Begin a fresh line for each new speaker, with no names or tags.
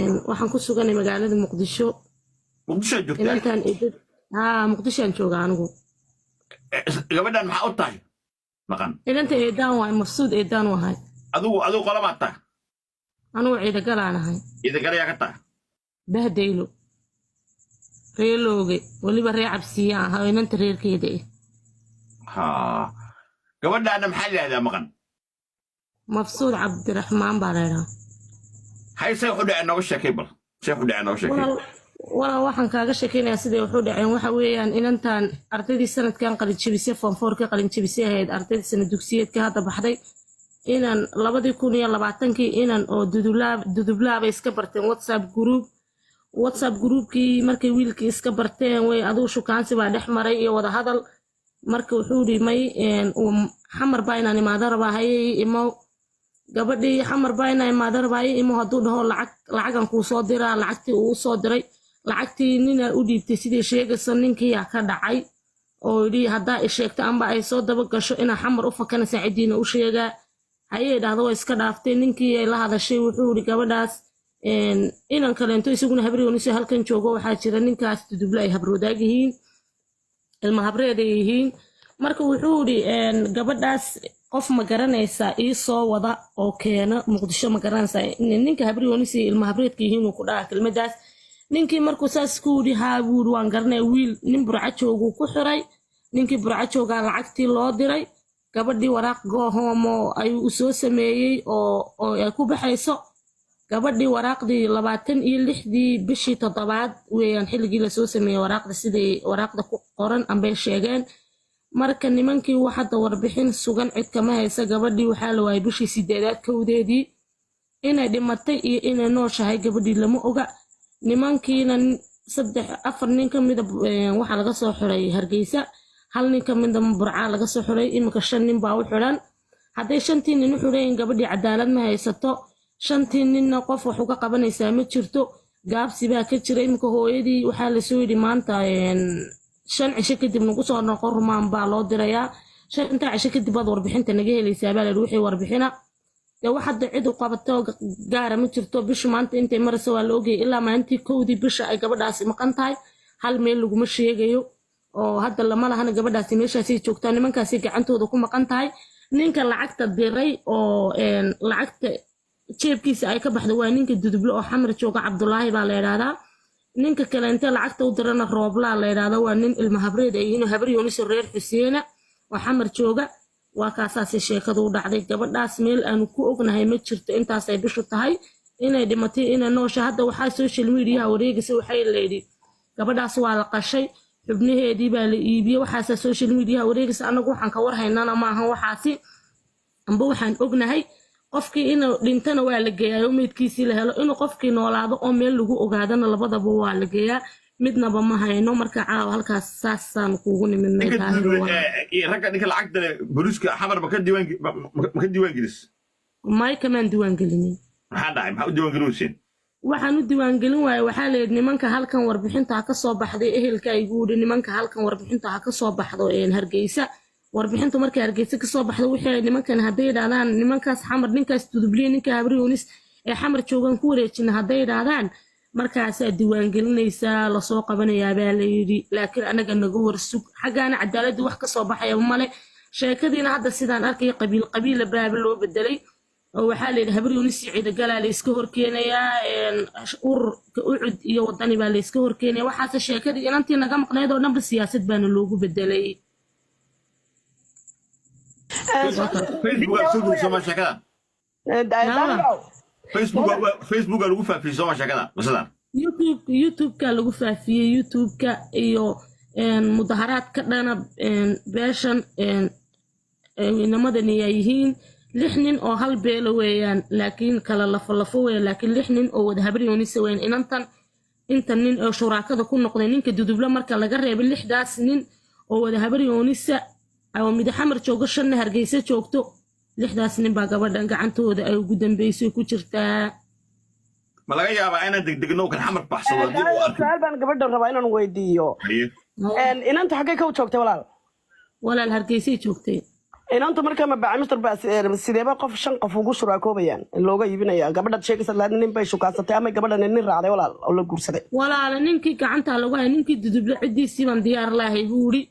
Waxaan ku suganay magaalada Muqdisho.
Muqdishoad joogtaa?
Inantan eedad haa, Muqdishoan jooga anigu.
Gabadhan maxaa u tahay maqan?
Inanta eedaan waay, Mafsuud eedaan u ahay.
Adigu qolamaad tahay?
Anigu Ciidagalaan ahay.
Ciidagalayaa ka tahay?
Bahdaylo, reelooge, weliba ree Cabsiya ah oo inanta reerkeeda ah.
Ha, gabadhaana maxaa la yidhahdaa maqan?
Mafsuud Cabdiraxmaan baa laydhaa.
Hay, say waxu dhaceen nooga sheekay bal, say waxu dhaceen nooga sheekay.
Walaal, waxaan kaaga sheekeynayaa siday waxu dhaceen. Waxa weeyaan, inantan ardaydii sanadkan qalinjabisay, form four ka qalinjabisay ahayd, ardaydii sanad dugsiyeedka hadda baxday. Inan 2020-kii inan oo Dudublaabay iska barteen WhatsApp group. WhatsApp groupkii markay wiilkii iska barteen, way adigu shukaansi baa dhex maray iyo wada hadal. Marka wuxuu yidhi, may, Xamar baa inaan imaado rabaa. Hayay, imo. Gabadhii Xamar baa inaan imaado rabaa, hayay, imo hadduu dhaho, lacagan kuu soo diraa. Lacagtii uu soo diray, lacagtii ninaa u dhiibtay sidii sheegayso. Ninkiyaa ka dhacay oo yidhi, haddaa i sheegto amba ay soo daba gasho inaa Xamar u fakanaysa, ciddiina u sheegaa. Hayay dhahdo, waa iska dhaaftay. Ninkii ay la hadashay wuxuu yidhi gabadhaas inan kaleento isaguna habriyooniso halkan joogo. Waxaa jira ninkaas Duduble ay habroodaag yihiin, ilma habreed ay yihiin. Marka wuxuu yidhi, gabadhaas qof ma garanaysaa ii soo wada oo keena Muqdisho, ma garanaysaa ninka habriyoonisi ilma habreedka yihiin uu ku dhaha kelmadaas. Ninkii markuu saas ku yidhi, haa buu yidhi, waan garanaya. Wiil nin Burco jooguu ku xiray. Ninkii Burco joogaa lacagtii loo diray. Gabadhii waraaq go home ayuu u soo sameeyey oo ay ku baxayso gabadhii. Waraaqdii 26-dii bishii toddobaad weeyaan xilligii lasoo sameeyey waraaqda, siday waraaqda ku qoran ambay sheegeen. Marka nimankii wax hadda warbixin sugan cid kama haysa. Gabadhii waxaa la waayay bishii sideedaad 1-deedii. Inay dhimatay iyo inay nooshahay gabadhii lama oga. Nimankiina saddex afar nin ka mida waxaa laga soo xiray Hargeysa, hal nin ka mida Burcaa laga soo xiray. Iminka shan nin baa u xiran. Hadday shantii nin u xiran, gabadhii cadaalad ma haysato. Shantii ninna qof wax uga qabanaysaa ma jirto. Gaabsi baa ka jira. Iminka hooyadii waxaa lasoo yidhi maanta 5 cisho kadib nagu soo noqon, rumaan baa loo dirayaa. Shantaa cisho kadib baad warbixinta naga helaysaa baa la yidhi. Wixii warbixina dee wax hadda cid u qabato gaara ma jirto. Bishu maanta intay maraysa waa la ogayay. Ilaa maalintii 1-dii bisha ay gabadhaasi maqan tahay, hal meel laguma sheegayo oo hadda lama lahana gabadhaasi meeshaasay joogtaa, nimankaasi gacantooda ku maqan tahay. Ninka lacagta diray oo lacagta jeebkiisa ay ka baxdo waa ninka Duduble oo Xamar jooga, Cabdulaahi baa la yidhaahdaa. Ninka kaleente lacagta u dirana Rooblaa la yidhaahdaa, waa nin ilma habreed ay yihiin, Habar Yooniso reer Xuseena oo Xamar jooga. Waa kaasaasay sheekadu u dhacday. Gabadhaas meel aanu ku ognahay ma jirto intaasay bishu tahay, inay dhimatay, inay noosha. Hadda waxaa social mediaha wareegaysa, waxay layidhi gabadhaas waa la qashay, xubnaheedii baa la iibiyey. Waxaasaa social mediaha wareegaysa. Annagu waxaan ka war haynana maahan waxaasi. Amba waxaan ognahay, qofkii inuu dhintana waa la geeyaa oo meydkiisii la helo, inuu qofkii noolaado oo meel lagu ogaadana labadaba waa la geeyaa. Midnaba ma hayno. Marka caawa halkaas saasaan kuugu nimidnay.
Ninka
Daahir.
Duduble,
Walaal.
Ragga ninka lacagta leh booliiska Xamar ma ka diiwaan gelis?
May, kamaan diiwaan gelinin.
Maxaa dhacay? Maxaa u diiwaan gelin weyseen?
Waxaan u diiwaangelin waayey, waxaa la yidhi nimanka halkan warbixinta ha ka soo baxday. Ehelka igu yidhi, nimanka halkan warbixinta ha ka soo baxdo Hargeysa. Warbixintu markay Hargeysa ka soo baxdo, wixii ay nimankan hadday yidhahdaan, nimankaas Xamar, ninkaas Dudubliye, ninka Habriyoonis ee Xamar joogan ku wareejina hadday yidhaahdaan, markaasaa diiwaangelinaysaa, lasoo qabanayaa baa la yidhi. Laakiin anaga naga warsug, xaggaana cadaaladii wax ka soo baxaya male. Sheekadiina hadda sidaan arkaya, qabiil qabiila baaba loo bedelay oo waxaa la yidhi Habaryoonis iyo Ciidagalaa la iska horkeenayaa, ururka Ucud iyo Wadani baa la iska horkeenaya. Waxaase sheekadii inantii naga maqnayd oo dhanba siyaasad baana loogu bedelay.
Facebooka soo geli sooma sheekada? Facebooka lagu faafiyey sooma sheekada qisadan?
YouTube, YouTube-ka lagu faafiyey, YouTube-ka iyo mudaharaad ka dhana beeshan. Inamadani ay yihiin lix nin oo hal beelo weeyaan, laakiin kala lafo lafo weeyaan, laakiin lix nin oo wada Habaryoonisa weeyaan. Inantan inta nin oo shuraakada ku noqday, ninka Dudublo marka laga reebay, lixdaas nin oo wada Habaryoonisa oo mid Xamar joogo, shanna Hargeysa joogto, lixdaas nin baa gabadhan gacantooda ay ugu dambeysay ku jirtaa.
Ma laga yaabaa inaan degdegno kan Xamar baxsado haddii uu arko?
Su-aal baan gabadha rabaa inaan weydiiyo.
Haye.
Inanta xaggay ka joogtay, walaal?
Walaal, Hargeysay joogtay.
Inantu marka ma bacamister baa sideeba qof shan qof ugu shuraakoobayaan looga iibinaya? Gabadhaad sheegaysa lahayd nin bay shukaansatay ama gabadhan nin raacday, walaal, oo la guursaday?
Walaala, ninkii gacanta lagu haya, ninkii Duduble, ciddiisii baan diyaar lahay buu yidhi.